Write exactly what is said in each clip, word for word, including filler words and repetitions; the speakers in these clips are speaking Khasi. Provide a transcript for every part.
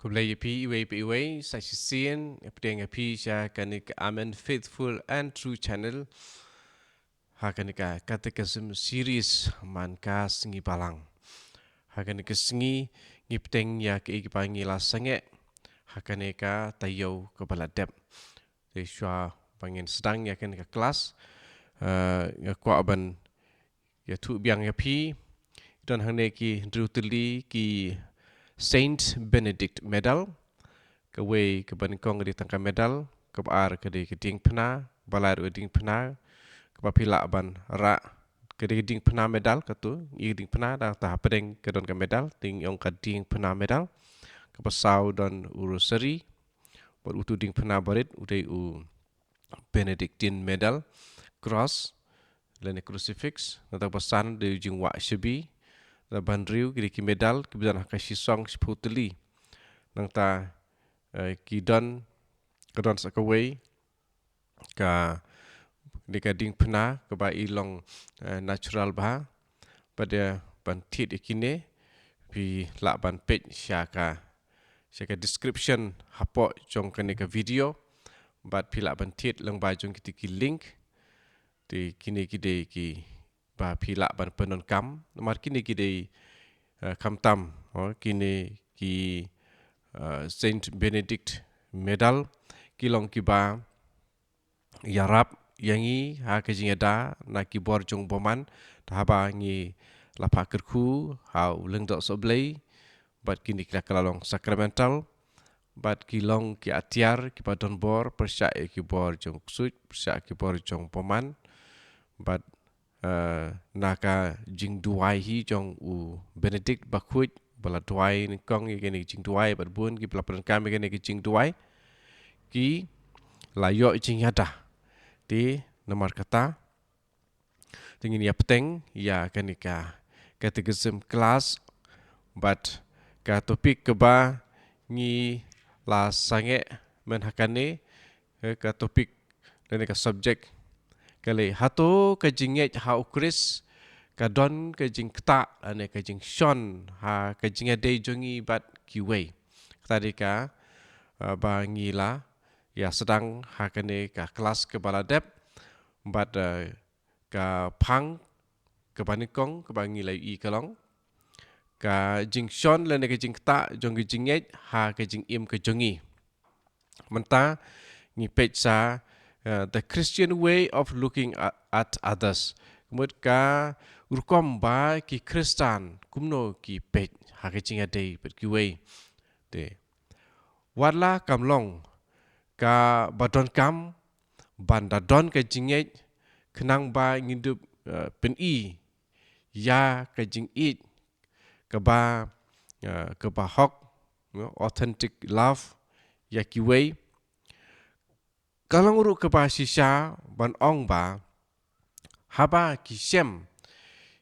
Khublei ïa phi iwei pa iwei, sa shisien, ïa pdiang ïa phi sha kane ka Amen Faithful and True Channel. Ha kane ka Catechism Series man ka sngi Balang. Ha kane ka sngi, ngi bteng ïa kaei kaba ngi la sangeh. Ha kane ka taïew kaba la dep. Te shuwa ba ngin sdang ïa kane ka klas, eh, nga kwah ban ïathuh biang ïa phi. Don hangne ki hynriew tylli ki Saint Benedict Medal. Kawei kaba nyngkong ka dei tang ka medal, kaba ar ka dei ka diengphna, ba lai ruh ka diengphna, kaba phi lah ban rah, ka dei ka diengphna medal, kato, i ka diengphna, da ta hapdeng ka don ka medal, te ngi ong ka diengphna medal, kaba saw don u rosary, bad utu diengphna barit, u dei u Benedictine medal, cross, lane crucifix, nangta ba san dei u jingwah shabi, nangta ba hynriew ki dei ki medal, kiba don ha ka shisong shiphew tylli. Nangta, eh, ki don, ka don sa kawei, ka, dei ka diengphna, kaba i long, eh, natural bha, bad, eh, ban thied ïa kine, phi lah ban peit sha ka, sha ka description hapoh jong kane ka video, bad phi lah ban thied lyngba jong kiti ki link, te kine ki dei kiba phi lah ban pyndonkam, namar kine ki dei, eh, khamtam, oh, kine ki, eh, Saint Benedict Medal, ki long kiba ïarap ïa ngi ha ka jingïada na ki bor jong u bymman, te haba ngi la phah kyrkhu ha u lyngdoh sohblei, bad kine ki la kylla long sacramental, bad ki long ki atiar kiba don bor, pyrshah ïa ki bor jong u ksuid, pyrshah ïa ki bor jong u bymman, bad, eh, na ka jingduwai hi jong u Benedict Bakhuid, ba la duwai nyngkong ïa kane ka jingduwai, bad bun kiba la pyndonkam ïa kane ka jingduwai, ki la ïoh jingïada. Te, namar kata, te ngin ïa bteng ïa kane ka Catechism class, bad ka topic kaba ngi la sangeh mynta ha kane, eh, ka topic lane ka subject ka leh, hato ka jingngeit ha u Khrist ka don ka jingktah lane ka jingshon ha ka jingïadei jong ngi bad kiwei. Kata dei ka, eh, ba ngi la ïa sdang ha kane ka class kaba la dep, bad, eh, ka phang kaba nyngkong kaba ngi la ïohi ka long ka jingshon lane ka jingktah jong ka jingngeit ha ka jingim ka jong ngi. Mynta ngi peit sa, eh, the Christian way of looking a-, at others. Ka mut ka rukom ba ki Khristan kumno ki peit ha ka jingïadei bad kiwei. Te, wat la kam long kaba donkam ban da don ka jingngeit, khnang ba ngin dup, eh, pyni ïa ka jingïeit kaba, eh, kaba hok, you know, authentic love ïa kiwei. Ka long ruh kaba shisha ban ong ba haba ki shem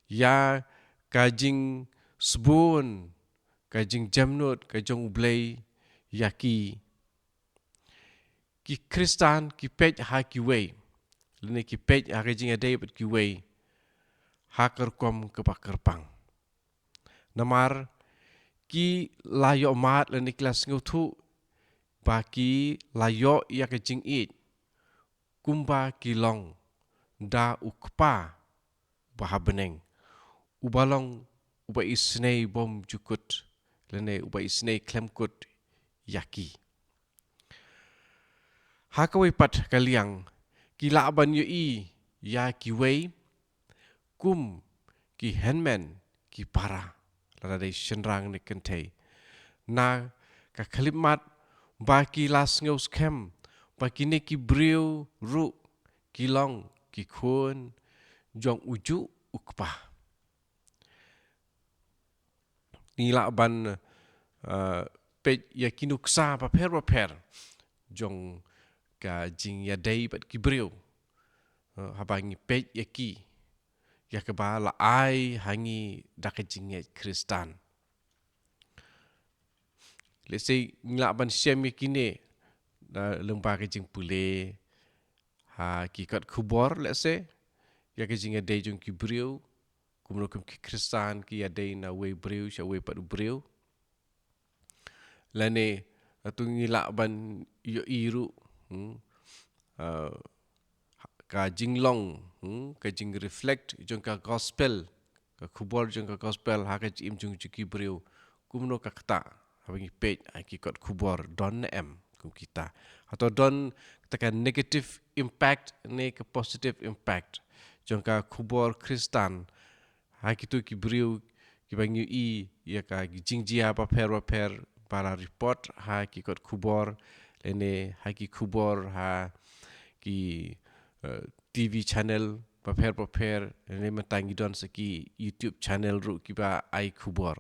ïa ka jingsbun, ka jingjemnud ka jong U Blei ïa ki, ki Khristan ki peit ha kiwei, lane ki peit ha ka jingïadei bad kiwei ha ka rukom kaba kyrpang. Namar ki la ïohmad lane ki la sngewthuh ba ki la ïoh ïa ka jingïeit kumba ki long da U Kpa ba ha bneng, uba long uba isynei bymjukut, lane uba isynei khlem kut ïa ki. Ha kawei pat ka liang, ki lah ban ïohi ïa kiwei kum ki hynmen ki para, lada dei shynrang ne kynthei, na ka khyllipmat ba ki la sngewskhem ba kine ki briew ruh ki long ki khun jong ujuh U Kpa. Ngi lah ban, eh, peit ïa ki nuksa bapher bapher jong ka jingïadei bad ki briew. Eh, haba ngi peit ïa ki, ïa kaba la ai ha ngi da ka jingngeit Khristan. Let's say, ngi lah ban shem ïa kine, eh, lyngba ka jingpule ha ki kot khubor, let's say, ïa ka jingïadei jong ki briew, kumno kum ki Khristan ki ïadei na uwei u briew sha uwei pat u briew. Lane, hato ngi lah ban ïohi ruh, hmm, uh, ka jinglong, hmm, ka jingreflect jong ka gospel, ka khubor jong ka gospel ha ka jingim jong ki briew. Kumno ka ktah, haba ngi peit ha ki kot khubor, don ne em kum kita? Hato don kata ka negative impact ne ka positive impact jong ka khubor Khristan ha kito ki briew kiba ngi ïohi ïa ka jingjia bapher bapher ba la report ha ki kot khubor, lane ha ki khubor ha ki, eh, T V channel bapher bapher, lane mynta ngi don sa ki YouTube channel ruh kiba ai khubor.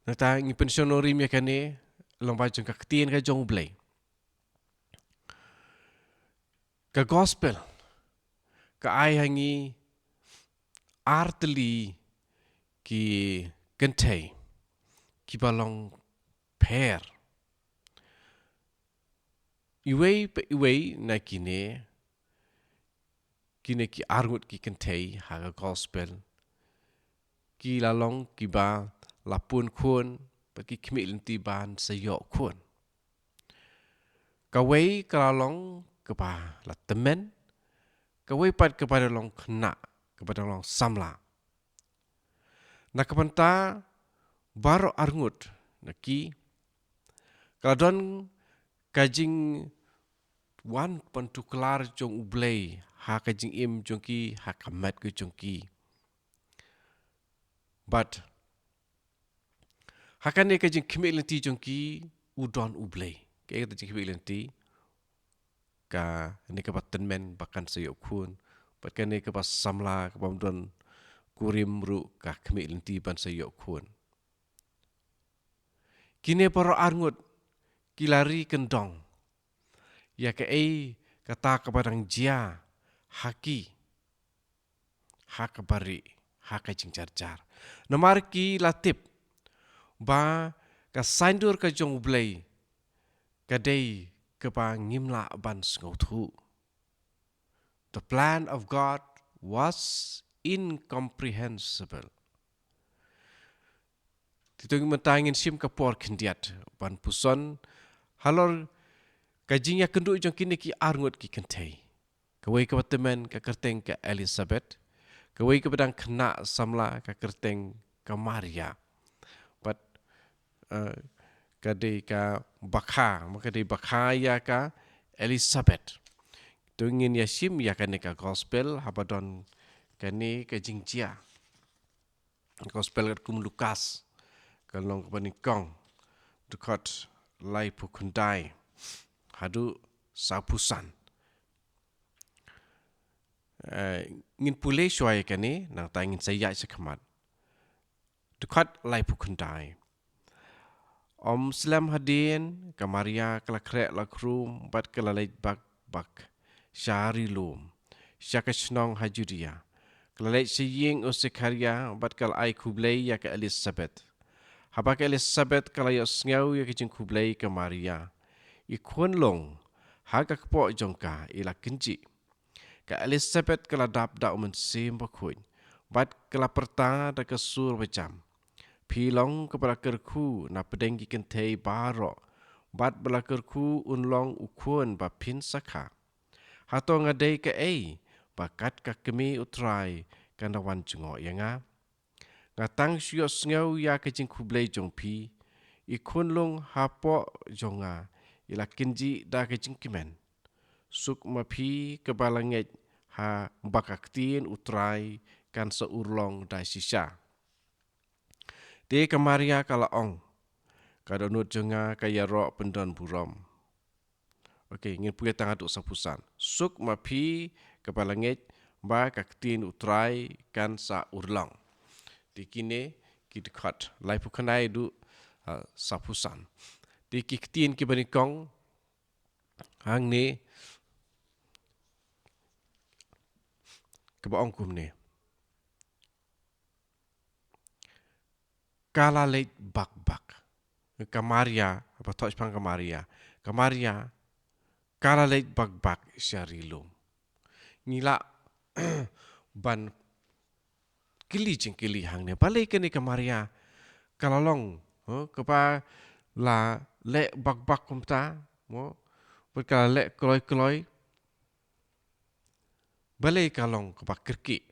Nangta ngi pynshong nongrim ïa kane lyngba jong ka ktien ka jong U Blei. Ka gospel ka ai ha ngi ar tylli ki kynthei kiba long pher. Iwei pa iwei na kine, kine ki arngut ki kynthei ha ka gospel, ki la long kiba la pun khun, bad ki khmih lynti ban sa ïoh khun. Kawei ka la long kaba la tymmen, kawei pat kaba dang long khynnah, kaba dang long samla. Na ka bynta baroh arngut na ki, ka la don ka jingwan pyntuklar jong U Blei ha ka jingim jong ki, ha ka met ka jong ki. Bad ha kane ka jingkhmih lynti jong ki, u don U Blei. Kaei kata jingkhmih lynti? Kane kaba tymmen ba kan sa ïoh khun, bad kane kaba samla, kaba ym don kurim ruh, ka khmih lynti ban sa ïoh khun. Kine baroh arngut ki la ri kyndong ïa kaei kata kaba dang jia ha ki, ha kaba rieh, ha ka jingjarjar. Namar ki la tip ba ka saiñdur ka jong U Blei ka dei kaba ngim lah ban sngewthuh. The plan of God was incomprehensible. Te to mynta ngin shim ka por khyndiat ban puson halor ka jingïakynduh jong kine ki arngut ki kynthei. Kawei kaba tymmen ka kyrteng ka Elizabeth, kawei kaba dang khynnah samla ka kyrteng ka Maria. Bad, eh, ka dei kaba kha, ma ka dei ba kha ïa ka Elizabeth. To ngin ïa shim ïa kane ka gospel haba don kane ka jingjia. Gospel katkum Lukas, ka lynnong kaba nyngkong, dkhot laiphew khyndai haduh sawphew san. Eh, ngin pule shuwa ïa kane, nangta ngin sa ïaid shakhmat. Dkhot laiphew khyndai. Ym slem hadien, ka Maria ka la khreh la khrum bad ka la leit bak bak sha ri lum, sha ka shnong ha Judia. Ka la leit sha ïing u Sekharia bad ka la ai khublei ïa ka Elisabeth. Haba ka Elisabeth ka la ïohsngew ïa ka jingkhublei ka Maria, i khunlung ha ka kpoh jong ka i la kynjih. Ka Elisabeth ka la dap da u Mynsiem Bakhuid bad ka la pyrta da ka sur bajam: Phi long kaba la kyrkhu napdeng ki kynthei baroh, bad ba la kyrkhu un long u khun ba phin sa kha. Hato nga dei kaei ba kat ka kmie U Trai kan da wan jngoh ïa nga? Nga tang shu ïohsngew ïa ka jingkhublei jong phi, i khunlung hapoh jong nga i la kynjih da ka jingkmen. Suk ma phi kaba la ngeit ha ba ka ktien U Trai kan sa urlong da shisha. Te ka Maria ka la ong: Ka dohnud jong nga ka ïaroh pyndonburom. Okay, ngin pule tang haduh sawphew san. Suk ma phi kaba la ngeit ba ka ktien U Trai kan sa urlong. Te kine ki dkhot laiphew khyndai haduh, ah, sawphew san. Te ki ktien kiba nyngkong hangne kaba ong kumne: Ka la leit bak bak. Ka Maria, ba thoh shaphang ka Maria. Ka Maria ka la leit bak bak sha ri lum. Ngi lah ban kylli jingkylli hangne, balei kane ka Maria ka la long, ha, kaba la leh bak bak kumta, mo, bad ka la leh kloi kloi, balei ka long kaba kyrkieh.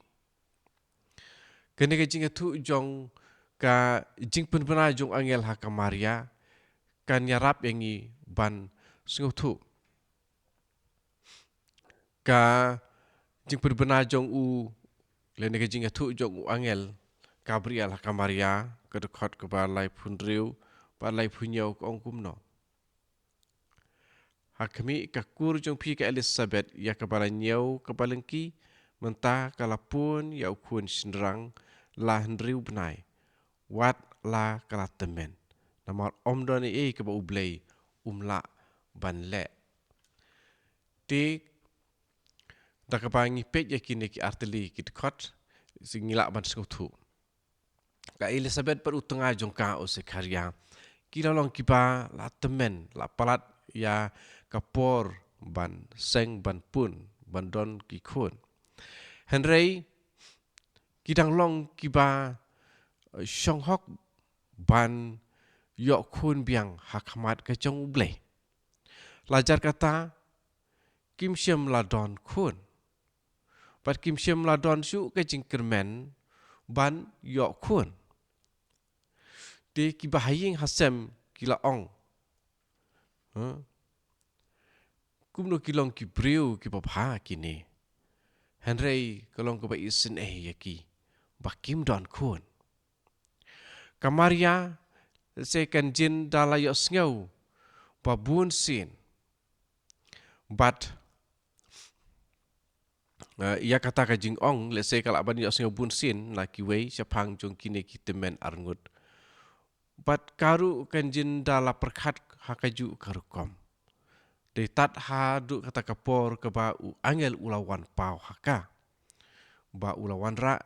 Kane ka jingïathuh jong ka jingpynbna jong angel ha ka Maria, kan ïarap ïa ngi ban sngewthuh. Ka jingpynbna jong u, lane ka jingïathuh jong u angel Gabriel ha ka Maria, ka dkhot kaba laiphew hynriew bad laiphew hynñiew ka ong kumno: Ha khmih, ka kur jong phi ka Elisabet, ïa kaba la ñiew kaba lyngkhi, mynta ka la pun ïa u khun shynrang la hynriew bnai, wat la ka la tymmen, namar ym don ei ei kaba U Blei um lah ban leh. Te da kaba ngi peit ïa kine ki artylli ki dkhot, ngi lah ban sngewthuh. Ka Elisabet bad u tnga jong ka u Sekharia ki la long kiba la tymmen, la palat ïa ka por ban seng, ban pun, ban don ki khun. Hynrei ki dang long kiba, eh, shong hok ban ïoh khun biang ha khmat ka jong U Blei. La jar kata, kim shym la don khun. Bad kim shym la don shuh ka jingkyrmen ban ïoh khun. Te kiba ha ïing ha sem ki la ong, ha? Kumno ki long ki briew kiba bha kine. Hynrei ka long kaba isynei ïa ki ba kim don khun. Ka Maria, se kan jin da la ïohsngew ba bun sien. Bad, eh, ïa kata ka jingong, lehse ka lah ban ïohsngew bun sien na kiwei shaphang jong kine ki tymmen arngut. Bad ka ruh kan jin da la pyrkhat ha kajuh ka rukom. Dei tad haduh kata ka por kaba u angel u la wan paw ha ka, ba u la wanrah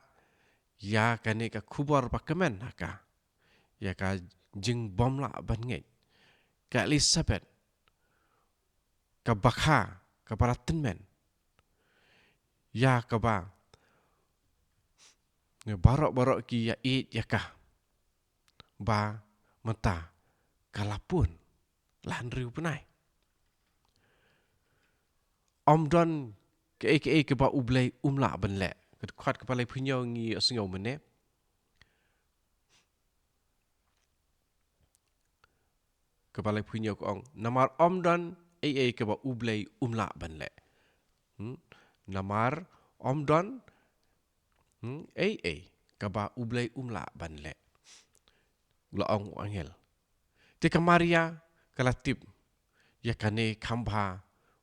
ïa kane ka khubor ba kmen ha ka, ïa ka jingbymlah ban ngeit. Ka Elisabet, kaba kha, kaba la tymmen, ïa kaba baroh baroh ki ïa ïeit ïa ka, ba mynta ka la pun la hynriew bnai. Ym don kaei kaei kaba U Blei um lah ban leh. Ka dkhot kaba laiphew hynñiew ngi ïohsngew mynne. Kaba laiphew hynñiew ka ong, namar ym don ei ei kaba U Blei um lah ban leh. Hmm? Namar ym don, hmm, ei ei kaba U Blei um lah ban leh, u la ong u angel. Te ka Maria ka la tip ïa kane kham bha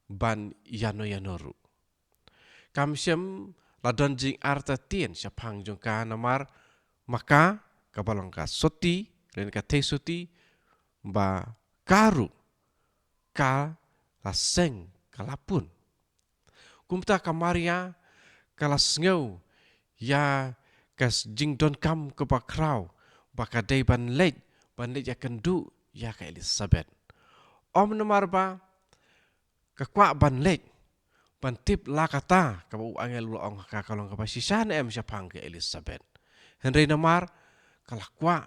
ban ïano ïano ruh. Kam shym la don jingartatien shaphang jong ka, namar ma ka, kaba long ka sotti, lane ka theisotti, ba ka ruh ka la seng, ka la pun. Kumta ka Maria ka la sngew ïa ka s-, jingdonkam kaba khraw, ba ka dei ban leit, ban leit ïakynduh ïa ka Elisabet. Ym namar ba ka kwah ban leit, ban tip la kata kaba u angel u la ong ha ka, ka long kaba shisha ne em shaphang ka Elisabet. Hynrei namar ka la kwah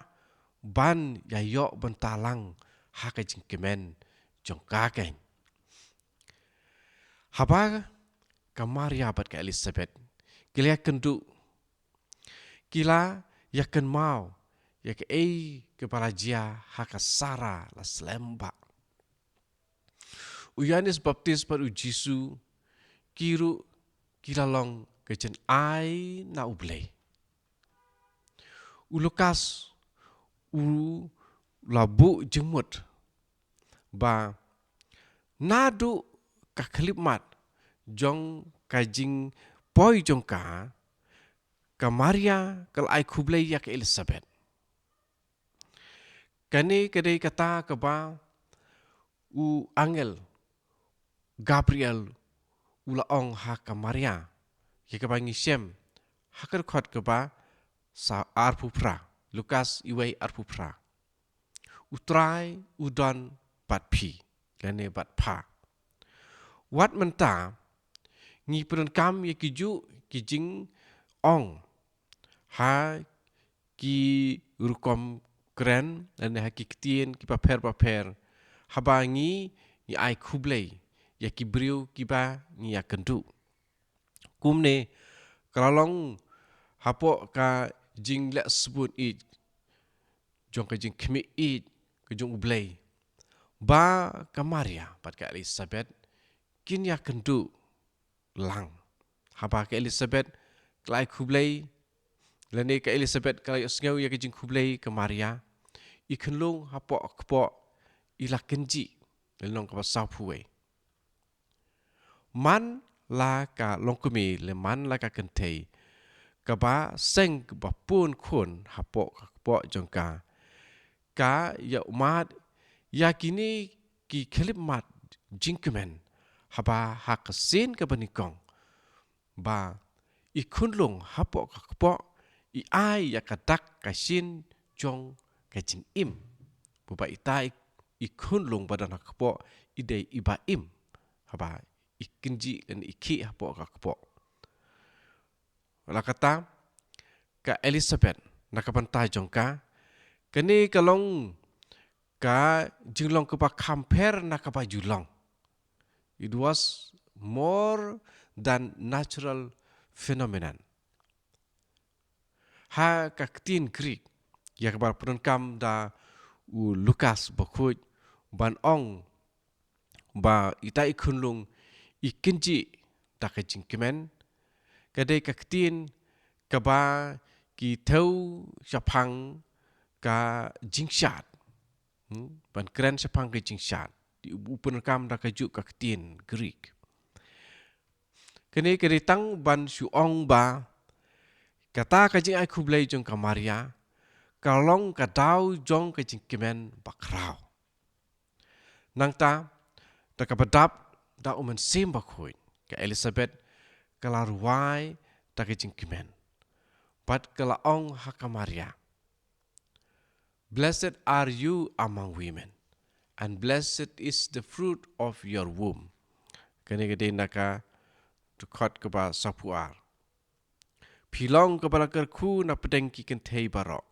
ban ïa ïoh bynta lang ha ka jingkmen jong ka keiñ. Haba ka Maria bad ka Elisabet ki la ïakynduh, ki la ïakynmaw ïa kaei kaba la jia ha ka Sara la slem bha. U Ïoannis Baptist bad u Jisu ki ruh ki la long ka jynai na U Blei. U Lukas u la buh jingmut ba naduh ka khyllipmat jong ka jingpoi jong ka, ka Maria ka la ai khublei ïa ka Elisabet. Kane ka dei kata kaba u angel Gabriel u la ong ha ka Maria, ïa kaba ngi shem ha ka dkhot kaba sa arphew phra, Lukas iwei arphew phra. U Trai u don bad phi, lane bad pha. Wat mynta ngi pyndonkam ïa kijuh ki jingong ha ki rukom kren, lane ha ki ktien kiba pher ba pher, haba ngi, ngi ai khublei ïa ki briew kiba ngi ïakynduh. Kumne, ka la long hapoh ka jingleh sbun ïeit jong ka jingkhmih ïeit ka jong U Blei, ba ka Maria bad ka Elisabet kin ïakynduh lang. Haba ka Elisabet ka la ai khublei, lane ka Elisabet ka la ïohsngew ïa ka jingkhublei ka Maria, i khunlung hapoh kpoh i la kynjih, lynnong kaba sawphew wei. Man la ka longkmie lane man la ka kynthei kaba seng kaba pun khun hapoh ka kpoh jong ka, ka ïa ummat ïa kine ki khyllipmat jingkmen, haba ha ka sien kaba nyngkong ba i khunlung hapoh ka kpoh i ai ïa ka dak ka shin jong ka jingim. Ba ita i, i khunlung ba don ha kpoh i dei iba im, haba i kynjih lane i khih hapoh ka kpoh. La kata, ka Elisabet na ka bynta jong ka, kane ka long ka jinglong kaba kham pher na kaba ju long. It was more than natural phenomenon. Ha ka ktien Greek, ïa kaba pyndonkam da u Lukas bakhuid ban ong ba ita i khunlung i kynjih da ka jingkmen, ka dei ka ktien kaba ki thew shaphang ka jingshad. Hmm? Ban kren shaphang ka jingshad. Di u pyndonkam da kajuh ka ktien Greek. Kane ka dei tang ban shu ong ba kata ka jingai khublei jong ka Maria ka long ka daw jong ka jingkmen bakhraw. Nangta, da kaba dap da u Mynsiem Bakhuid, ka Elisabet ka la rwai da ka jingkmen, bad ka la ong ha ka Maria, "Blessed are you among women, and blessed is the fruit of your womb." Kane ka dei na ka dkhot kaba sawphew ar. "Phi long kaba la kyrkhu na pdeng ki kynthei baroh,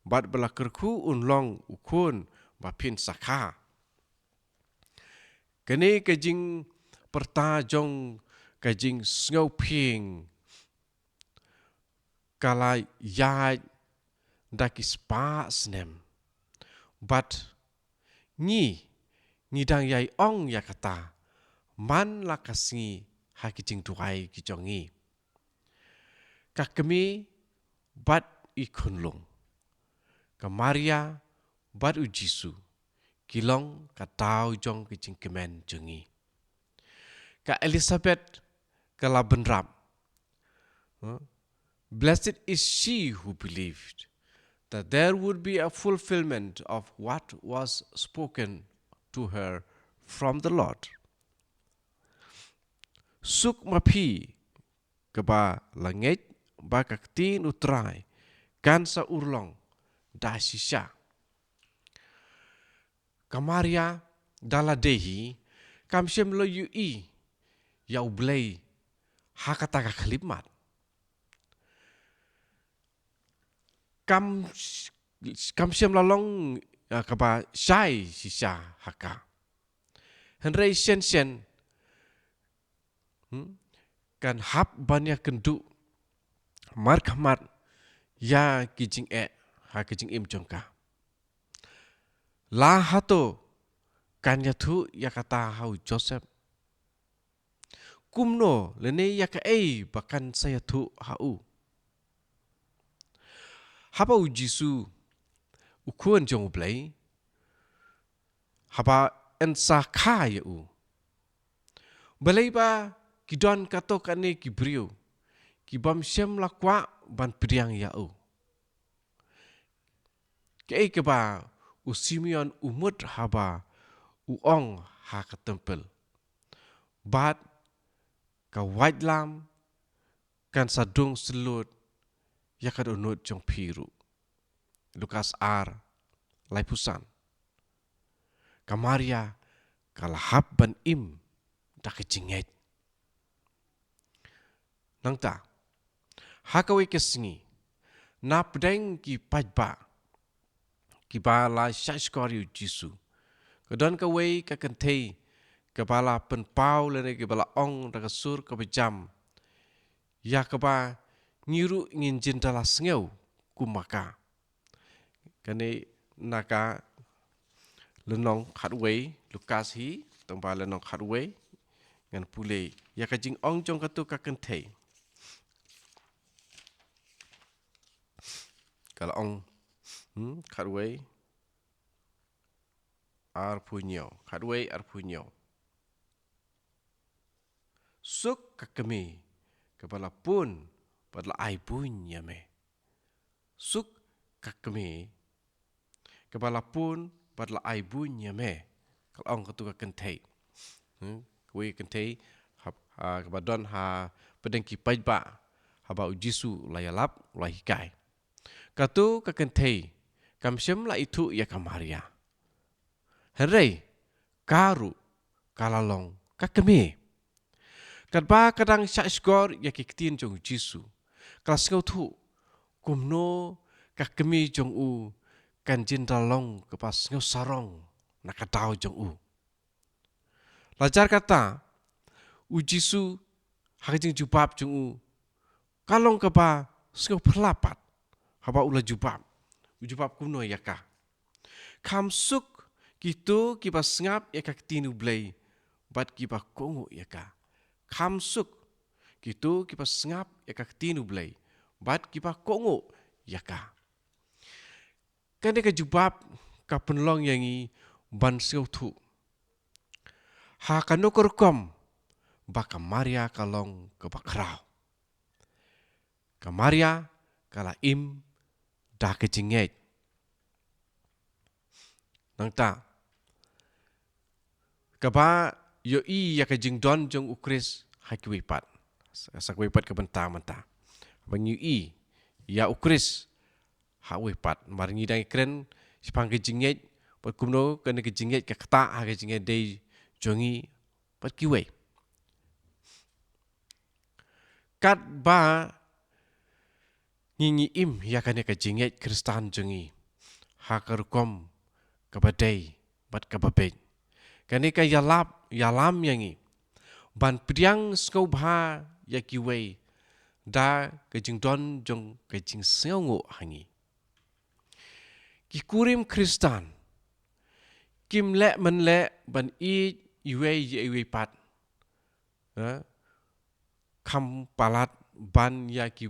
bad ba la kyrkhu un long u khun ba phin sa kha." Kane ka jingpyrta jong ka jingsngewphieng ka la ïaid da ki spah snem. Bad ngi, ngi dang ïai ong ïa kata man la ka sngi ha ki jingduwai ki jong ngi. Ka kmie bad i khunlung, ka Maria bad u Jisu, ki long ka daw jong ka jingkmen jong ngi. Ka Elisabet ka la bynrap. Huh? "Blessed is she who believed that there would be a fulfillment of what was spoken to her from the Lord." Suk ma phi kaba la ngeit ba ka ktien U Trai kan sa urlong da shisha. Ka Maria da lade hi kam shym la ïohi ïa U Blei ha kata ka khyllipmat. Kam, kam shym la long, eh, kaba shai shisha ha ka. Hynrei shen shen, hmm, kan hap ban ïakynduh markhmat ïa ki jingeh ha ka jingim jong ka. La hato kan ïathuh ïa kata ha u Joseph? Kumno lane ïa kaei ba kan sa ïathuh ha u? Haba u Jisu, u Khun jong U Blei, haba yn sa kha ïa u, balei ba ki don kato kane ki briew ki bym shym la kwah ban pdiang ïa u? Kaei kaba u Simeon u mut haba u ong ha ka templ, bad ka waitlam kan sa dung syllut ïa ka dohnud jong phi ruh. Lukas ar, laiphew san. Ka Maria ka la hap ban im da ka jingngeit. Nangta, ha kawei ka sngi, na pdeng ki paidbah, kiba la shahshkor ïa u Jisu. Ka don kawei ka kynthei kaba la pynpaw lane kaba la ong da ka sur kaba jam, ïa kaba ngi ruh ngin jin da la sngew kum ma ka. Kane na ka lynnong khatwei, Lukas hi, tang ba lynnong khatwei, ngan pule ïa ka jingong jong katu ka kynthei. Ka la ong, hmm, khatwei, arphew hynñiew, khatwei, arphew hynñiew. Suk ka kmie kaba la pun bad la ai buiñ ïa me. Suk ka kmie kaba la pun bad la ai buiñ ïa me. Ka la ong katu ka kynthei. Hmm, kawei ka kynthei hap, ha, kaba don ha pdeng ki paidbah haba u Jisu u la ïalap, u la hikai. Katu ka kynthei kam shym la ithuh ïa ka Maria. Hynrei ka ruh ka la long ka kmie. Katba ka dang shahshkor ïa ki ktien jong u Jisu, ka la sngewthuh kumno ka kmie jong u kan jin da long kaba sngewsarong na ka daw jong u. Lajar kata, u Jisu ha ka jingjubab jong u ka long kaba sngewphylla pat haba u la jubab. U jubab kumno ïa ka? Kham suk kito kiba sngap ïa ka ktien U Blei bad kiba kohnguh ïa ka. Kham suk kito kiba sngap ïa ka ktien U Blei bad kiba kohnguh ïa ka. Kane ka jubab ka pynlong ïa ngi ban sngewthuh ha kano ka rukom ba ka Maria ka long kaba khraw. Ka Maria ka la im da ka jingngeit. Nangta kaba ïohi ïa ka jingdon jong u Khrist ha kiwei pat. Sa, sa kiwei pat ka bynta mynta. Ba ngi ïohi ïa u Khrist ha uwei pat. Mar ngi dang kren shaphang ka jingngeit, bad kumno kane ka jingngeit ka ktah ha ka jingïadei jong ngi bad kiwei. Katba ngi, ngi im ïa kane ka jingngeit Khristan jong ngi ha ka rukom kaba dei bad kaba beit, kane ka ïalap ïalam ïa ngi ban pdiang sngewbha ïa kiwei da ka jingdon jong ka jingsngewnguh ha ngi. Ki kurim Khristan kim leh mynleh ban ïeit iwei ïa iwei pat, ha? Kham palat ban ïa ki,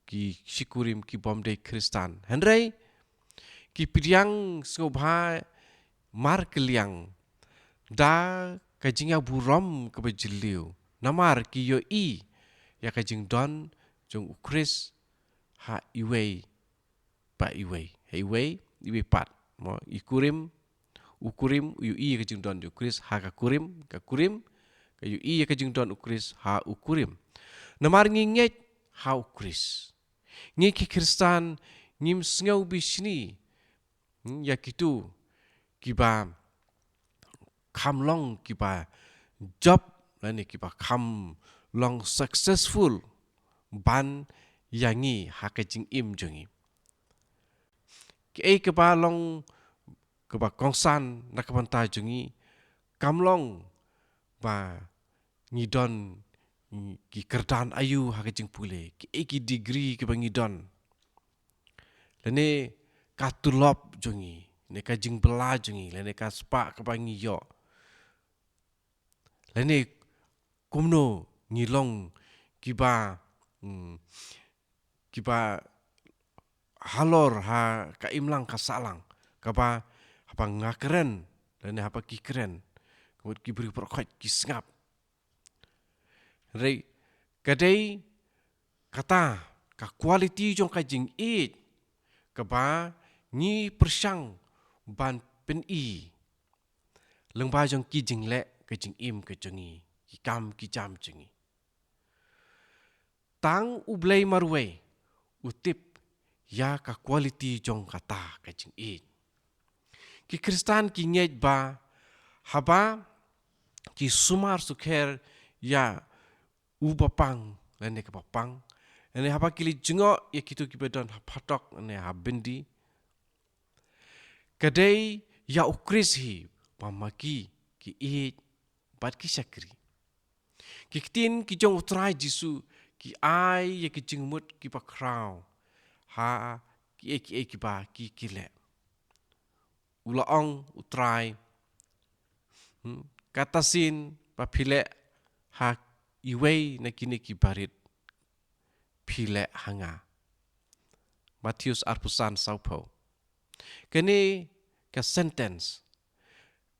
ki shikurim kibym dei Khristan. Hynrei ki pdiang sngewbha markylliang da ka jingïaburom kaba jylliew, namar ki ïohi ïa ka jingdon jong u Khrist ha iwei pa iwei, ha iwei, iwei pat. Mo, i kurim, u kurim u ïohi ïa ka jingdon jong u Khrist ha ka kurim, ka kurim ka ïohi ïa ka jingdon u Khrist ha u kurim. Namar ngi ngeit ha u Khrist, ngi ki Khristan ngim sngew bishni, hmm, ïa kito kiba kham long kiba jop lane kiba kham long successful ban ïa ngi ha ka jingim jong ngi. Kiei kiba long kaba kongsan na ka bynta jong ngi, kam long ba ngi don ki kyrdan aïu ha ka jingpule, kiei ki degree kiba ngi don, lane ka tulop jong ngi, lane ka jingbylla jong ngi, lane ka spah kaba ngi ïoh, lane kumno ngi long kiba, mm, kiba halor ha ka imlang ka sahlang, kaba haba nga kren lane haba ki kren, ka mut ki briew baroh khoit ki sngap. Hynrei ka dei kata ka quality jong ka jingïeit kaba ngi pyrshang ban pyni lyngba jong ki jingleh ka jingim ka jong ngi, ki kam ki jam jong ngi. Tang U Blei marwei u tip ïa ka quality jong kata ka jingïeit. Ki Khristan ki ngeit ba haba ki sumar sukher ïa u bapang lane ka bapang, lane haba ki leit jngoh ïa kito kiba don ha phatok lane ha byndi, Ka dei ïa u Khrist hi ba ma ki, ki ïeit bad ki shakri. Ki ktien ki jong u Trai Jisu ki ai ïa ki jingmut kiba khraw ha kiei kiei kiba ki, ki leh. U la ong u Trai, hmm, kata sien ba phi leh ha iwei na kine ki barit, phi leh ha nga. Mathaios arphew san sawphew. Kane ka sentence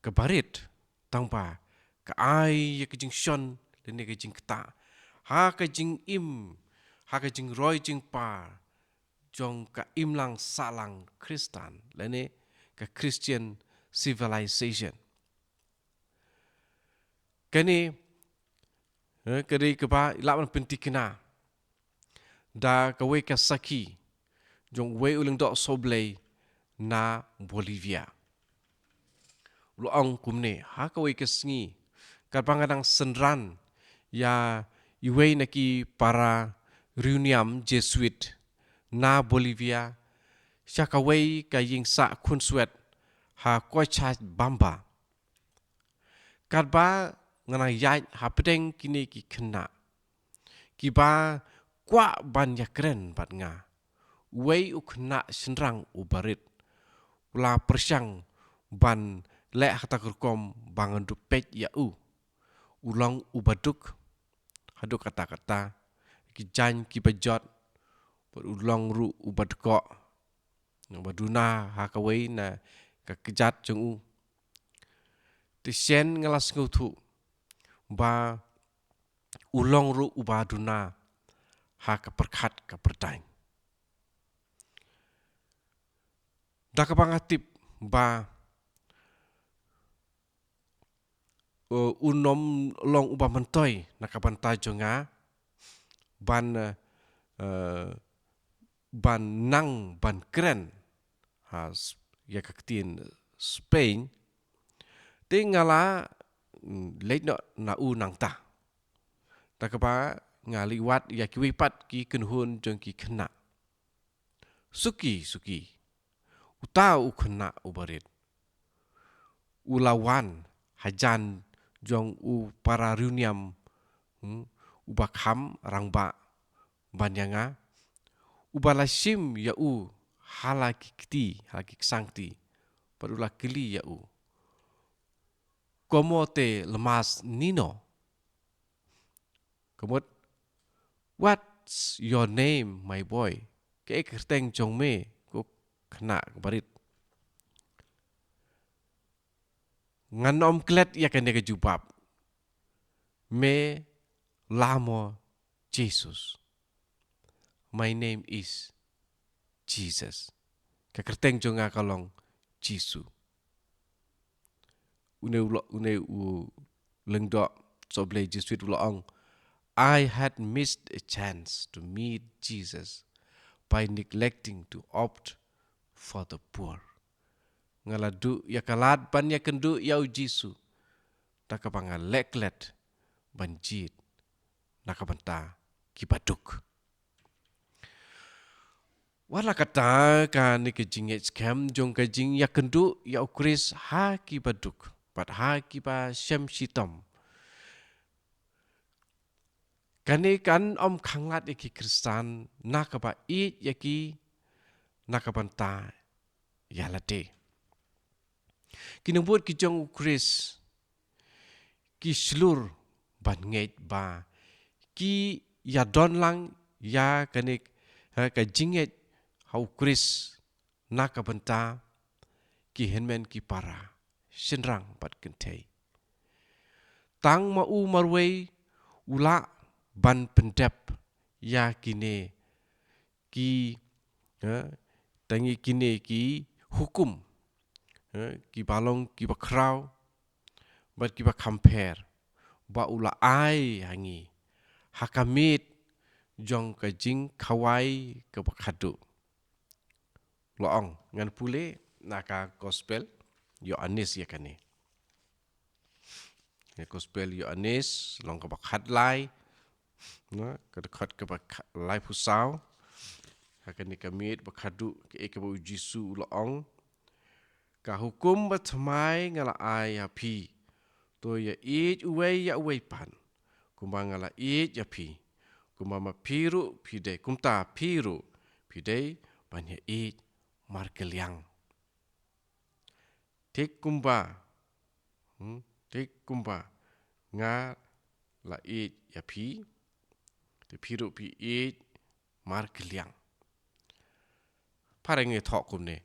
ka barit tang ba ka ai ïa ka jingshon lane ka jingktah ha ka jingim, ha ka jingroi jingpar jong ka imlang sahlang Khristan lane ka Christian civilization. Kane, eh, ka dei kaba i lah ban pyntikna da kawei ka sakhi jong uwei u lyngdoh sohblei na Bolivia. U la ong kumne, ha kawei ka sngi katba nga dang synran ïa iwei na ki para riewniam Jesuit na Bolivia sha kawei ka ïing sah khunswet ha Cochabamba. Katba nga nang ïaid hapdeng kine ki khynnah kiba kwah ban ïakren bad nga, uwei u khynnah shynrang u barit u la pyrshang ban leh ha kata ka rukom ba ngan duh peit ïa u. U long uba duk haduh katta katta, ki jaiñ kiba jot, bad u long ruh uba dkoh, uba duna ha kawei na ka kjat jong u. Te shen nga la sngewthuh ba u long ruh uba duna ha ka pyrkhat ka pyrthai. Da kaba nga tip ba, eh, un ym long uba myntoi na ka bynta jong nga ban, eh, eh, ban nang ban kren ha s-, ïa ka ktien Spain, te nga la, mm, leit noh na u nangta. Da kaba nga leit wad ïa kiwei pat ki kynhun jong ki khynnah. Suki, suki, uta u khynnah u barit u la wan hajan jong u para riewniam, hmm, uba kham rangbah ban ïa nga, uba la shim ïa u ha la ki kti, ha la ki ksangkti, bad u la kylli ïa u, "Cómo te llamas, niño?" Ka mut, "What's your name, my boy?" Kaei ka kyrteng jong me, ko khynnah ka barit? Ngan ym klet ïa kane ka jubab. "Me llamo Jesús." "My name is Jesus." Ka kyrteng jong nga ka long Jisu. Une u lo-, une u lyngdoh sohblei Jesuit u la ong, "I had missed a chance to meet Jesus by neglecting to opt for the poor." Nga la duh ïa ka lad ban ïakynduh ïa u Jisu da kaba nga leh klet ban jied na ka bynta kiba duk. Wat la katta, kane ka jingngeit skhem jong ka jingïakynduh ïa u Khrist ha kiba duk bad ha kiba shem shitom, kane kan ym khanglad ïa ki Khristan na kaba ïeit ïa ki na ka bynta ïa lade. Ki nongbud ki jong u Khrist ki shlur ban ngeit ba ki ïadon lang ïa kane, ha, ka jingngeit ha u Khrist na ka bynta ki hynmen ki para, shynrang bad kynthei. Tang ma u marwei u lah ban pyndep ïa kine ki, eh, tang ïa kine ki hukum, eh, kiba long kiba khraw bad kiba kham pher ba u la ai ha ngi ha ka miet jong ka jingkhawai kaba khadduh. La ong, ngan pule na ka Gospel Ïoannis ïa kane. Ïa Gospel Ïoannis, lynnong kaba khatlai, na, ka dkhot kaba kha-, laiphew saw. Ha kane ka miet ba khadduh, kaei kaba u Jisu u la ong. Ka hukum bathymmai nga la ai ha phi: to ïa ïeit uwei ïa uwei pat, kumba nga la ïeit ïa phi. Kumba ma phi ruh phi dei, kumta phi ruh phi dei ban ïa ïeit markylliang. Thik kumba, hmm, thik kumba nga la ïeit ïa phi, te phi ruh phi ïeit markylliang. Phareng ngi thoh kumne: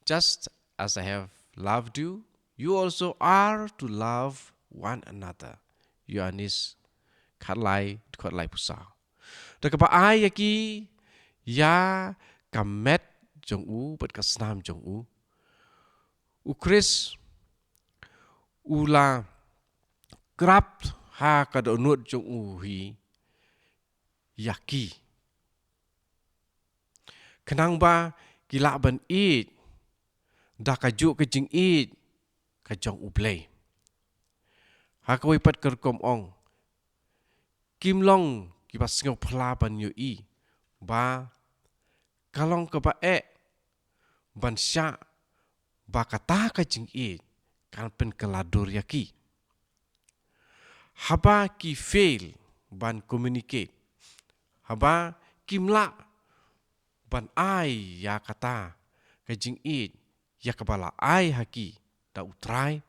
Just as I have loved you, you also are to love one another. Ïoannis khatlai, khatlai phew saw. Da kaba ai ïa ki, ïa ka met jong u bad ka snam jong u, u Khrist u la krap ha ka dohnud jong u hi ïa ki, khnang ba ki lah ban ïeit da kajuh ka jingïeit ka jong U Blei. Ha kawei pat ka rukom ong, kim long kiba sngewphylla ban ïohi ba ka long kaba eh ban shah ba kata ka jingïeit kan pynkylla dur ïa ki. Haba ki fail ban communicate, haba kim lah ban ai ïa kata ka jingïeit ïa kaba la ai ha ki da U Trai,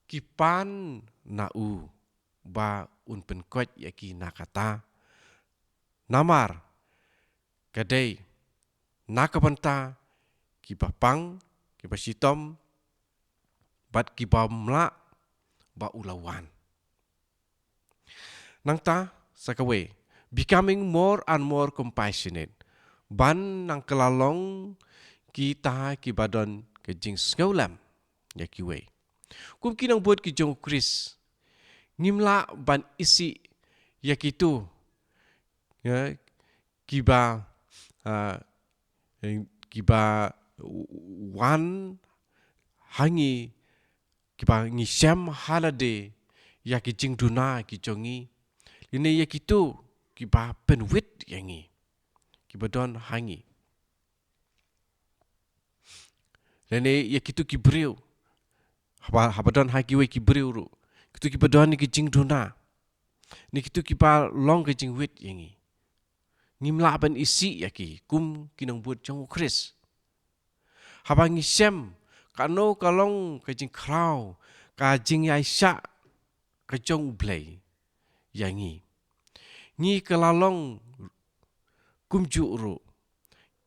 ki pan na u ba un pynkoit ïa ki na kata. Namar ka dei na ka bynta kiba pang, kiba shitom bad kibym lah ba u la wan. Nangta sa kawei, becoming more and more compassionate, ban nang kylla long kita kiba don ka jingsngewlem ïa kiwei. Kum ki nongbud ki jong U Khrist, ngim lah ban isih ïa kito, ïa, kiba, ah, kiba wan ha ngi, kiba ngi shem ha lade ïa ki jingduna ki jong ngi, lane ïa kito kiba pynwit ïa ngi, kiba don ha ngi, lane ïa kito ki briew, haba, haba don ha kiwei ki briew ruh, kito kiba don ki jingduna, ne kito kiba long ka jingwit ïa ngi. Ngim lah ban isih ïa ki kum ki nongbud jong U Khrist. Haba ngi shem kano ka long ka jingkhraw, ka jingïaishah ka jong U Blei ïa ngi, ngi kylla long kumjuh ruh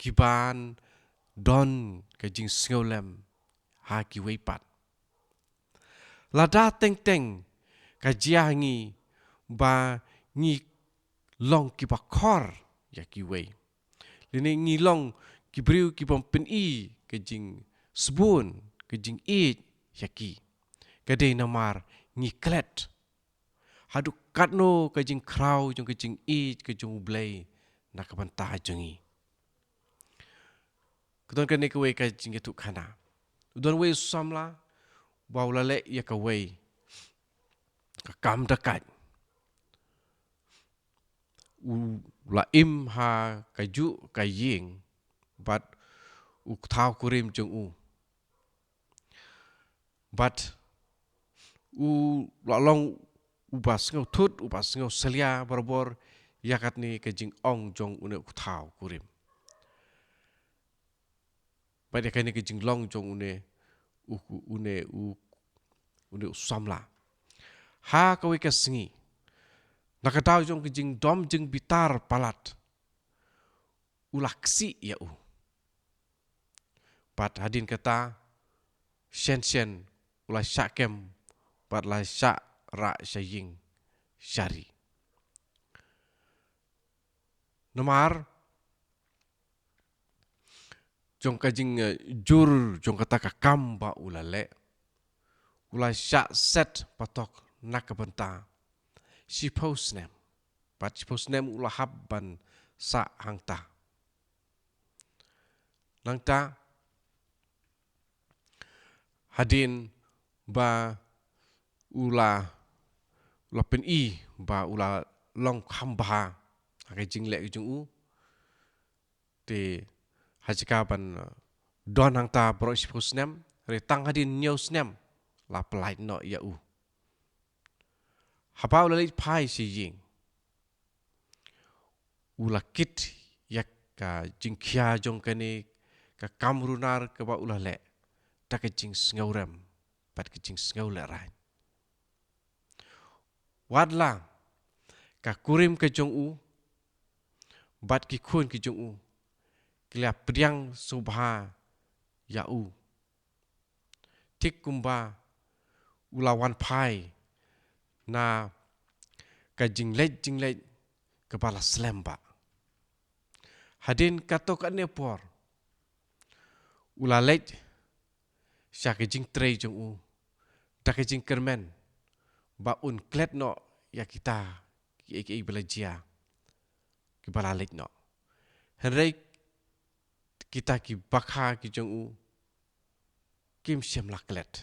kiban don ka jingsngewlem ha kiwei pat. Lada teng teng ka jia ngi ba ngi long kiba khor ïa kiwei, lane ngi long ki briew kibym pyni ka jingsbun, ka jingïeit ïa ki, ka dei namar ngi klet haduh katno ka jingkhraw jong ka jingïeit ka jong U Blei na ka bynta jong ngi. Ka don kane kawei ka jingïathuhkhana. U don uwei u samla ba u la leh ïa kawei ka kam dakait. U la im ha kajuh ka ïing bad u kthaw kurim jong u. Bad u la long uba sngewthut, uba sngewsalia barabor ïa katne ka jingong jong une u kthaw kurim, bad ïa kane ka jinglong jong une u, une u, une u samla. Ha kawei ka sngi, na ka daw jong ka jingdom jingbitar palat, u la ksih ïa u. Bad hadien kata, shen shen u la shah kem bad la shah rah sha ïing sha ri. Namar jong ka jing, eh, jur jong kata ka kam ba u la leh, u la shah set patok na ka bynta shiphew snem. Bad shiphew snem u la hap ban sah hangta. Nangta, hadien ba u la, u la pyni ba u la long kham bha ha ka jingleh ka jong u, te ha jaka ban, uh, don hangta baroh shiphew snem, Hynrei tang hadien hynñiew snem la pyllait noh ïa u. Haba u la leit phai sha ïing, u la kit ïa ka jingkhia jong kane ka kam runar kaba u la leh da ka jingsngewrem bad ka jingsngew lehraiñ. Watla ka kurim ka jong u bad ki khun ki jong u ki la pdiang sngewbha ïa u, thik kumba u la wan phai na ka jingleit jingleit kaba la slem bha. Hadien katto katne por u la leit sha ka jingtrei jong u da ka jingkyrmen ba un klet noh ïa kita kiei kiei ba la jia, kiba la leit noh. Hynrei kita ki bakha ki jong u kim shym la klet.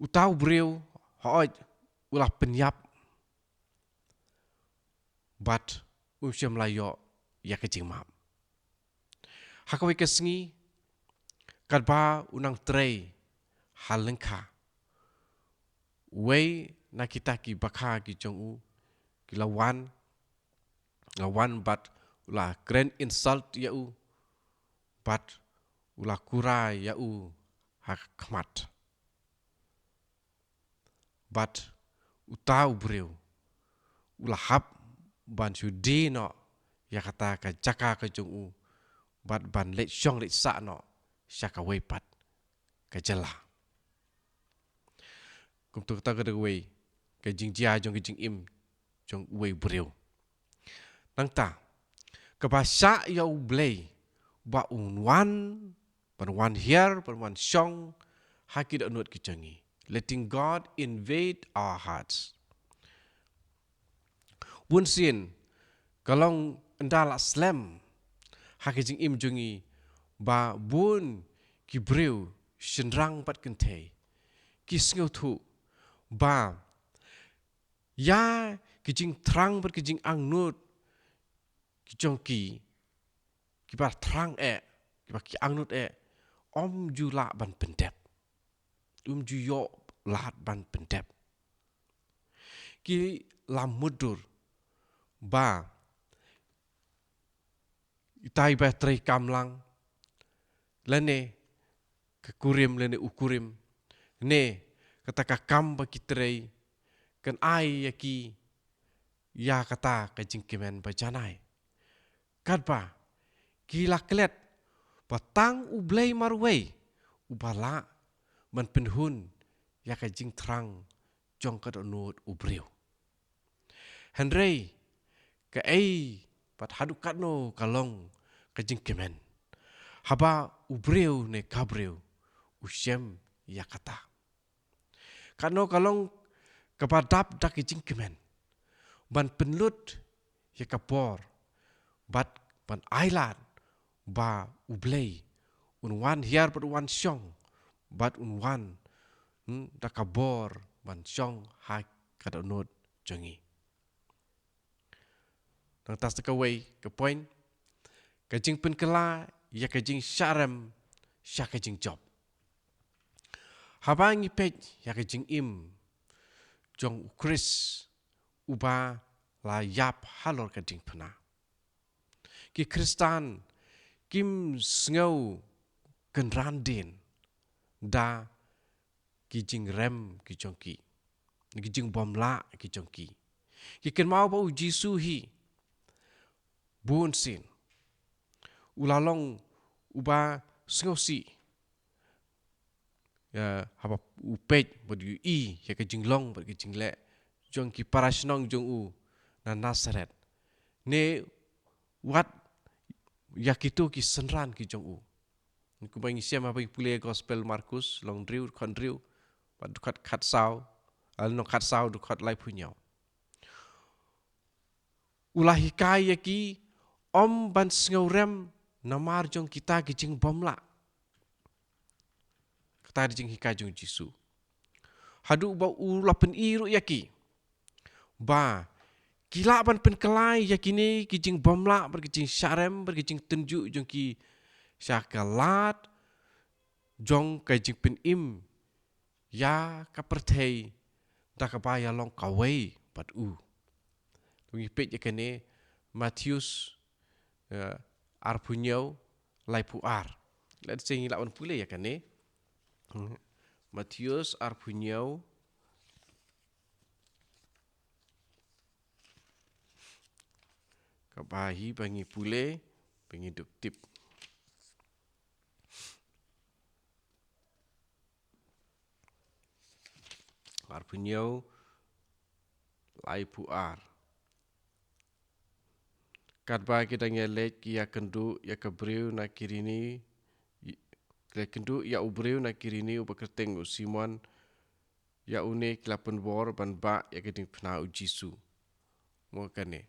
Uta u briew, hooid, u la pynïap bad um shym la ïoh ïa ka jingmap. Ha kawei ka sngi, katba u nang trei ha lyngkha, uwei na kita ki bakha ki jong u ki la wan, la wan bad u la kren insult ïa u bad u la kura ïa u ha khmat. Bad uta u briew u la hap ban shu die noh ïa kata ka jaka ka jong u bad ban leit shong leit sah noh sha kawei pat ka jylla. Kumta kata ka dei kawei ka jingjia jong ka jingim jong uwei u briew. Nangta kaba shah ïa U Blei ba un wan, ban wan hiar, ban wan shong ha ki dohnud ki jong ngi. Letting God invade our hearts. Bunsien ka long ynda la slem ha ka jingim jong ngi ba bun ki briew, shynrang bad kynthei, ki sngewthuh ba ïa ki jingthrang bad ki jingangnud ki jong ki, kiba thrang eh, kiba ki angnud eh, ym ju lah ban pyndep, ym ju ïoh lad ban pyndep. Ki la mutdur ba itai ba trei kam lang, lane ka kurim lane u kurim, ne kata ka kam ba ki trei, kan ai ïa ki ïa kata ka jingkmen ba janai. Katba ki la klet ba tang U Blei marwei uba lah ban pynhun ïa ka jingthrang jong ka dohnud u briew. Hynrei kaei pat haduh katno ka long ka jingkmen haba u briew ne ka briew u shem ïa kata. Katno ka long kaba dap da ka jingkmen ban pynlut ïa ka bor bad ban ailad ba U Blei un wan hiar bad un wan shong bad un wan, hmm, da ka bor ban shong ha ka dohnud jong ngi. Nangta sa kawei ka point, ka jingpynkylla ïa ka jingshah rem sha ka jingjop. Haba ngi peit ïa ka jingim jong u Khrist uba la ïap halor ka diengphna, ki Khristan kim sngew kynran dien da ki jingrem ki jong ki, ki jingbymlah ki jong ki. Ki kynmaw ba u Jisu hi bunsien u la long uba sngewsih, ïa, haba u peit bad u ïohi ïa ka jinglong bad ka jingleh jong ki para shnong jong u na Nasaret, ne wat ïa kito ki synran ki jong u. Kumba ngi shem haba ngi pule Gospel Markus lynnong hynriew, dkhot hynriew bad dkhot khatsaw, lynnong khatsaw dkhot laiphew hynñiew. U la hikai ïa ki ym ban sngewrem namar jong kita ki jingbymlah. Kata ka dei ka jinghikai jong u Jisu. Haduh ba u la pyni ruh ïa ki ba ki lah ban pynkylla ïa kine ki jingbymlah bad ki jingshah rem bad ki jingtynjuh jong ki sha ka lad jong ka jingpynim ïa ka pyrthei da kaba ïalong kawei bad u. Ngi peit ïa kane, Mathaios, eh, arphew hynñiew, laiphew ar. Let's say ngi lah ban pule ïa kane. Hmm. Mathaios arphew hynñiew. Kaba hi ba ngi pule, ba ngi dup tip. Arphew hynñiew, laiphew ar. Katba ki dang ïaleit ki ïakynduh ïa ka briew na Kirini, ki ïakynduh ïa u briew na Kirini uba kyrteng u Simon, ïa une ki la pynbor ban bah ïa ka diengphna u Jisu. Mo kane.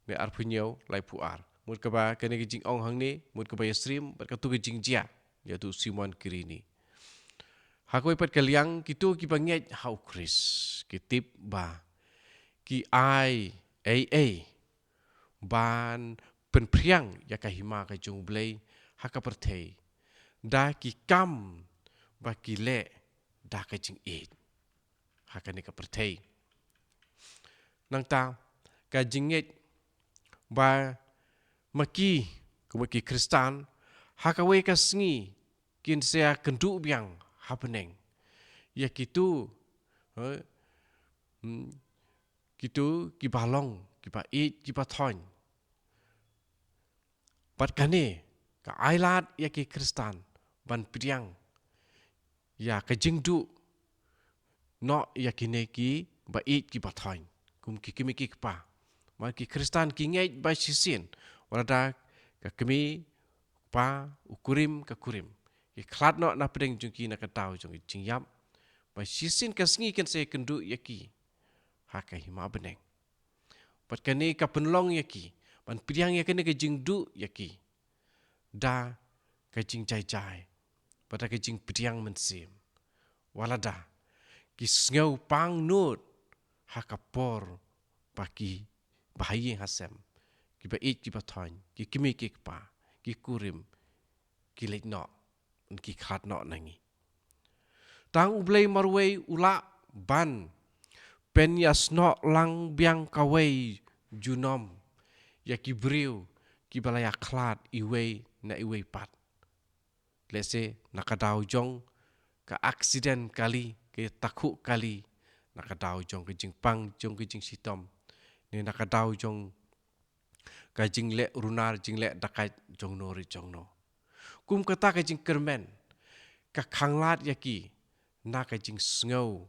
Ne arphew hynñiew, laiphew ar. Mut kaba kane ka jingong hangne, mut kaba ïasyriem bad katu ka jingjia ïa utu u Simon Kirini. Ha kawei pat ka liang, kito kiba ngeit ha u Khrist ki tip ba ki ai ei ei ban pynphriang ïa ka hima ka jong U Blei ha ka pyrthei da ki kam ba ki leh da ka jingïeit ha kane ka pyrthei. Nangta ka jingngeit ba ma ki, kum ki Khristan, ha kawei ka sngi kin sa ïakynduh biang ha bneng ïa kito, eh, hmm, kito kiba long, kiba ïeit, kiba thoiñ. Bad kane ka ai lad ïa ki Khristan ban pdiang ïa ka jingduh noh ïa kine kiba ïeit kiba thoiñ kum ki kmie ki kpa. Namar ki Khristan ki ngeit ba shisien, wat la da ka kmie, kpa, u kurim, ka kurim, ki khlad noh na pdeng jong ki na ka daw jong ka jingïap, ba shisien ka sngi kin sa ïakynduh ïa ki ha ka hima bneng. Bad kane ka pynlong ïa ki ban pdiang ïa kane ka jingduh ïa ki da ka jingjai jai bad da ka jingpdiang mynsiem, wat la da ki sngew pang nud ha ka por ba ki bahaïing hasem, kiba ïeit kiba thoiñ, ki kmie ki kpa, ki kurim, ki leit noh, ki khlad noh na ngi. Tang U Blei marwei u lah ban pynïasnoh lang biang kawei junom ïa ki briew kiba la ïakhlad iwei na iwei pat. Lehse na ka daw jong ka accident kali, ka takhuh kali, na ka daw jong ka jingpang jong ka jingshitom, ne na ka daw jong ka jingleh runar, jingleh dakait jongno re jongno. Kum kata ka jingkyrmen ka khanglad ïa ki na ka jingsngew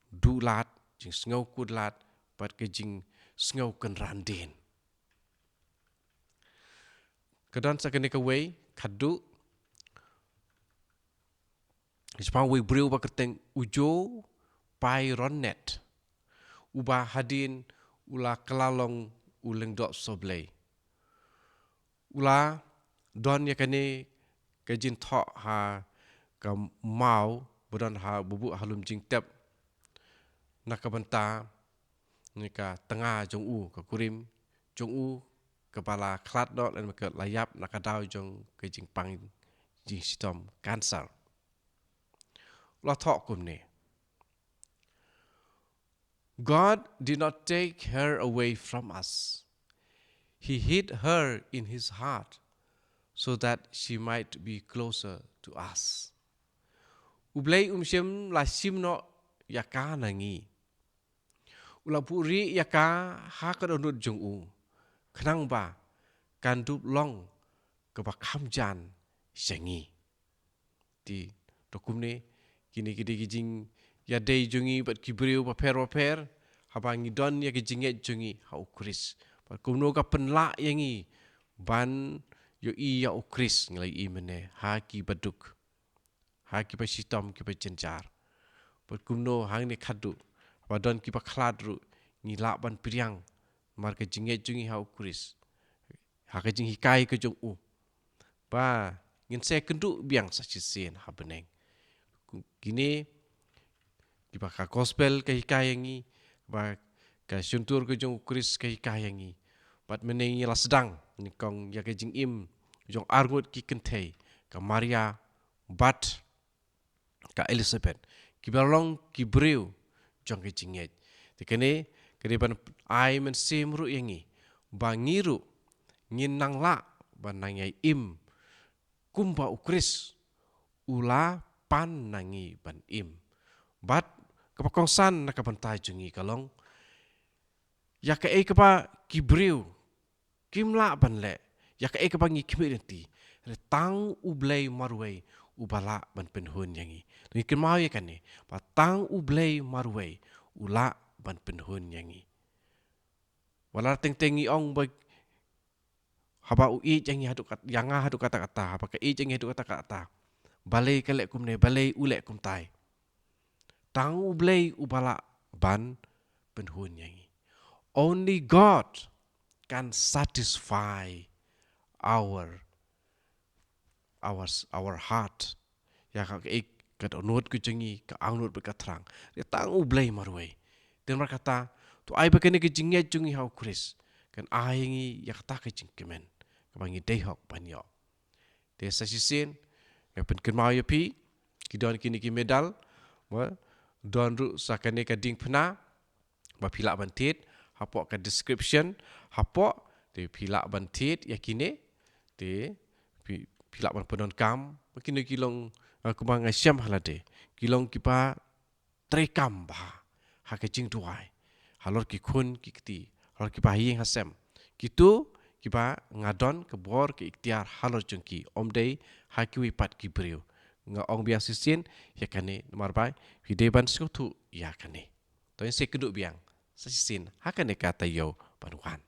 duh lad, jingsngew kut lad, bad ka jingsngew kynran dien. Ka don sa kane kawei, khadduh, shaphang uwei u briew ba kyrteng u Joe Pyronnet, uba hadien u la kylla long u lyngdoh sohblei. U la don ïa kane ka jingthoh ha ka maw ba don ha, ba buh ha lum jingtep, na ka bynta ne ka tnga jong u, ka kurim jong u, kaba la khlad noh lane ka la ïap na ka daw jong ka jingpang jingshitom, cancer. U la thoh kumne: God did not take her away from us. He hid her in his heart so that she might be closer to us. U Blei um shym la shim noh ïa ka na ngi. U la buhrieh ïa ka ha ka dohnud jong u, khnang ba kan dup long kaba kham jan sha ngi. Te, to kumne, kine ki dei ki jingïadei jong ngi bad ki briew bapher bapher, haba ngi don ïa ki jingngeit jong ngi ha u Khrist. Bad kumno ka pynlah ïa ngi ban ïohi ïa u Khrist, ngi la ïohi mynne ha ki baduk, ha ki bashitom, ki bajynjar. Bad kumno hangne khadduh, haba don ki bakhlad ruh, ngi lah ban pdiang namar ka jingngeit jong ngi ha u Khrist, ha ka jinghikai ka jong u, ba ngin sa ïakynduh biang sa shisien ha bneng. Kine kiba ka gospel ka hikai ïa ngi, ba ka shyntur ka jong u Khrist ka hikai ïa ngi. Bad mynne ngi la sdang Nyngkong ïa ka jingim jong arngut ki kynthei, ka Maria bad ka Elizabeth, kiba long ki briew jong ka jingngeit. Te kane ka dei ban ai mynsiem ruh ïa ngi, ba ngi ruh ngin nang lah ban nang ïai im kumba u Khrist u la pan na ngi ban im. Bad kaba kongsan na ka bynta jong ngi ka long, ïa kaei kaba ki briew kim lah ban leh, ïa kaei kaba ngi khmih lynti, hynrei tang U Blei marwei uba lah ban pynhun ïa ngi. Ngi kynmaw ïa kane, ba tang U Blei marwei u lah ban pynhun ïa ngi. Wat la teng teng ngi ong ba haba u ïeit ïa ngi haduh kat, ïa nga haduh katta katta, haba ka ïeit ïa ngi haduh katta katta, balei ka leh kumne, balei u leh kumtai. Tang U Blei uba lah ban pynhun ïa ngi. Only God can satisfy our, our, our heart. Ïa ka, ka, ka dohnud ka jong ngi, ka angnud bad ka thrang, hynrei tang U Blei marwei. Te namar kata, to ai ba kane ka jingngeit jong ngi ha u Khrist kan ai ngi ïa kata ka jingkmen kaba ngi dei hok ban ïoh. Te sa shisien nga pynkynmaw ïa phi, ki don kine ki medal, ba don ruh sa kane ka diengphna ba phi lah ban thied hapoh ka description hapoh, te phi lah ban thied ïa kine, te phi, phi lah ban pyndonkam. Ba kine ki long, eh, kumba nga shem ha lade, ki long kiba treikam bha ha ka jingduwai halor ki khun ki kti, halor kiba ha ïing ha sem. Kito kiba nga don ka bor ka iktiar halor jong ki, ym dei ha kiwei pat ki briew. Nga ong biang shisien ïa kane namar ba phi dei ban sngewthuh ïa kane. To ngin sa ïakynduh biang sa shisien ha kane ka taïew ban wan.